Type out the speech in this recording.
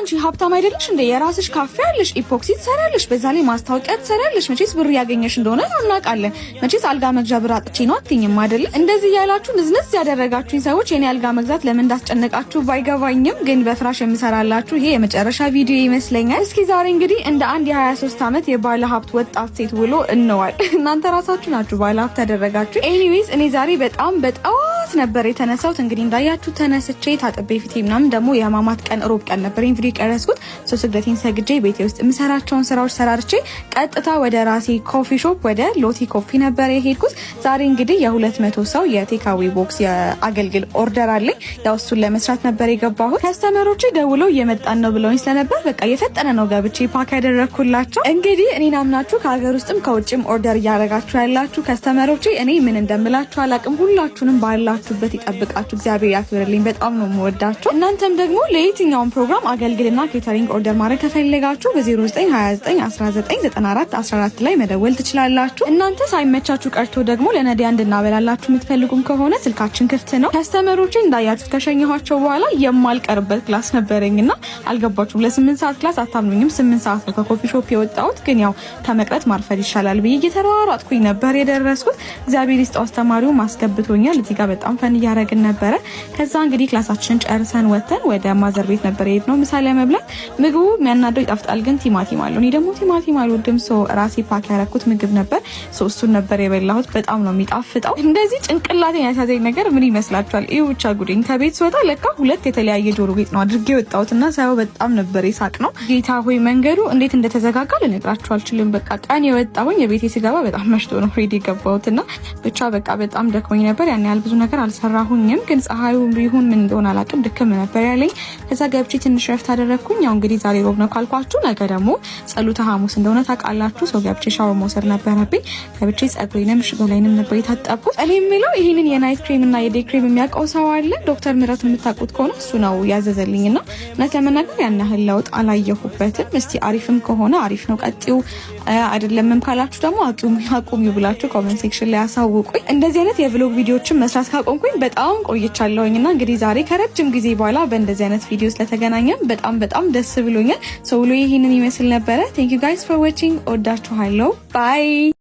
አንቺ ሀብታም አይደለሽ እንደ? የራስሽ ካፌ አለሽ፣ epoxy ትሰሪያለሽ፣ በዛ ላይ ማስታወቂያ ትሰሪያለሽ። መቼስ ብር ያገኘሽ እንደሆነ እናውቃለን። መቼስ አልጋ መግዣ ብር አጥቼ ነው አትይኝም አይደለ? እንደዚህ ያላችሁ ንዝንዝ ያደረጋችሁኝ ሰዎች የኔ አልጋ መግዛት ለምን እንዳስጨነቃችሁ ባይገባኝም ግን በፍራሽ የምሰራላችሁ ይሄ የመጨረሻ ቪዲዮ ይመስለኛል። እስኪ ዛሬ እንግዲህ እንደ አንድ የ23 ዓመት የባለ ሀብት ወጣት ሴት ውሎ እንዋል። እናንተ ራሳችሁ ናችሁ ባለ ሀብት ያደረጋችሁ። Anyways፣ እኔ ዛሬ በጣም በጠዋት ነበር የተነሳሁት። እንግዲህ እንዳያችሁ ተነስቼ ታጥቤ ፊቴ ምናምን፣ ደግሞ የህማማት ቀን ሮብ ቀን ነበር ይሄን ቪዲዮ የቀረጽኩት። So ስግደቴን ሰግጄ ቤቴ ውስጥ የምሰራቸውን ስራዎች ሰራርቼ ቀጥታ ወደ ራሴ coffee shop ወደ ሎቲ Coffee ነበር የሄድኩት። ዛሬ እንግዲህ የ200 ሰው የ takeaway box የአገልግል order አለኝ። ያው እሱን ለመስራት ነበር የገባሁት። Customer ኦቼ ደውለው እየመጣን ነው ብለውኝ ስለነበር በቃ የፈጠነ ነው ገብቼ pack ያደረግኩላቸው። እንግዲህ እኔን አምናችሁ ከሀገር ውስጥም ከውጭም order እያደረጋችሁ ያላችሁ customer ኦቼ እኔ ምን እንደምላችሁ አላቅም። ሁላችሁንም ባላችሁበት ይጠብቃችሁ፣ እግዚአብሔር ያክብርልኝ። በጣም ነው የምወዳችሁ። እናንተም ደግሞ ለየትኛውም ፕሮግራም አገልግልና catering order ማድረግ ከፈለጋችሁ በ0929199414 ላይ መደወል ትችላላችሁ። እናንተ ሳይመቻችሁ ቀርቶ ደግሞ ለነዳያን እንድናበላላችሁ የምትፈልጉም ከሆነ ስልካችን ክፍት ነው። Customer ኦቼ እንዳያችሁት ከሸኘኋቸው በኋላ የማልቀርበት class ነበረኝና አልገባችሁም። ለ8 ሰዓት class አታምኑኝም። 8 ሰዓት ነው ከ coffee shop የወጣሁት፣ ግን ያው ከመቅረት ማርፈድ ይሻላል ብዬ እየተሯሯጥኩኝ ነበር የደረስኩት። እግዚአብሔር ይስጠው አስተማሪው ማስገብቶኛል። እዚህ ጋር በጣም fun እያደረግን ነበረ። ከዛ እንግዲህ class ኣችንን ጨርሰን ወጥተን ወደ mother ቤት ነበር የሄድነው ምሳ ለመብላት። ምግቡ የሚያናደው ይጣፍጣል፣ ግን ቲማቲም አለው። እኔ ደግሞ ቲማቲም አልወድም። So ራሴ pack ያረኩት ምግብ ነበር። So እሱን ነበር የበላሁት። በጣም ነው የሚጣፍጠው። እንደዚህ ጭንቅላቴን ያሳዘኝ ነገር ምን ይመስላችኋል? ይህ ብቻ ጉዴኝ። ከቤት ስወጣ ለካ ሁለት የተለያየ ጆሮ ጌጥ ነው አድርጌ የወጣሁት እና ሳየው በጣም ነበር የሳቅ ነው። ጌታ ሆይ፣ መንገዱ እንዴት እንደተዘጋጋ ልነግራችሁ አልችልም። በቃ ቀን የወጣሁኝ የቤቴ ስገባ በጣም መሽቶ ነው ready የገባሁት እና ብቻ በቃ በጣም ደክሞኝ ነበር። ያን ያህል ብዙ ነገር አልሰራሁኝም፣ ግን ፀሐዩ ይሁን ምን እንደሆነ አላውቅም ድክም ነበር ያለኝ። ከዛ ገብቼ ትንሽ ረፍት አደረግኩኝ። ያው እንግዲህ ዛሬ ሮብ ነው ካልኳችሁ ነገ ደግሞ ጸሎተ ሐሙስ እንደሆነ ታውቃላችሁ። So ገብቼ ሻወር መውሰድ ነበረብኝ። ገብቼ ጸጉሬንም ገላዬንም ነበር የታጠብኩት። እኔ የምለው ይህንን የ night cream እና የ day cream የሚያውቀው ሰው አለ? ዶክተር ምህረቱ የምታውቁት ከሆነ እሱ ነው ያዘዘልኝ እና እውነት ለመናገር ያን ያህል ለውጥ አላየሁበትም። እስቲ አሪፍም ከሆነ አሪፍ ነው ቀጥዩ፣ አይደለምም ካላችሁ ደግሞ አቁሚው ብላችሁ comment section ላይ አሳውቁኝ። እንደዚህ አይነት የ vlog ቪዲዮዎችን መስራት ካቆምኩኝ በጣም ቆይቻለሁኝ እና እንግዲህ ዛሬ ከረጅም ጊዜ በኋላ በእንደዚህ አይነት ቪዲዮ ስለተገናኘን በጣም በጣም ደስ ብሎኛል። So ውሎ ይህንን ይመስል ነበረ። Thank you guys for watching። ወዳችኋለሁ። Bye.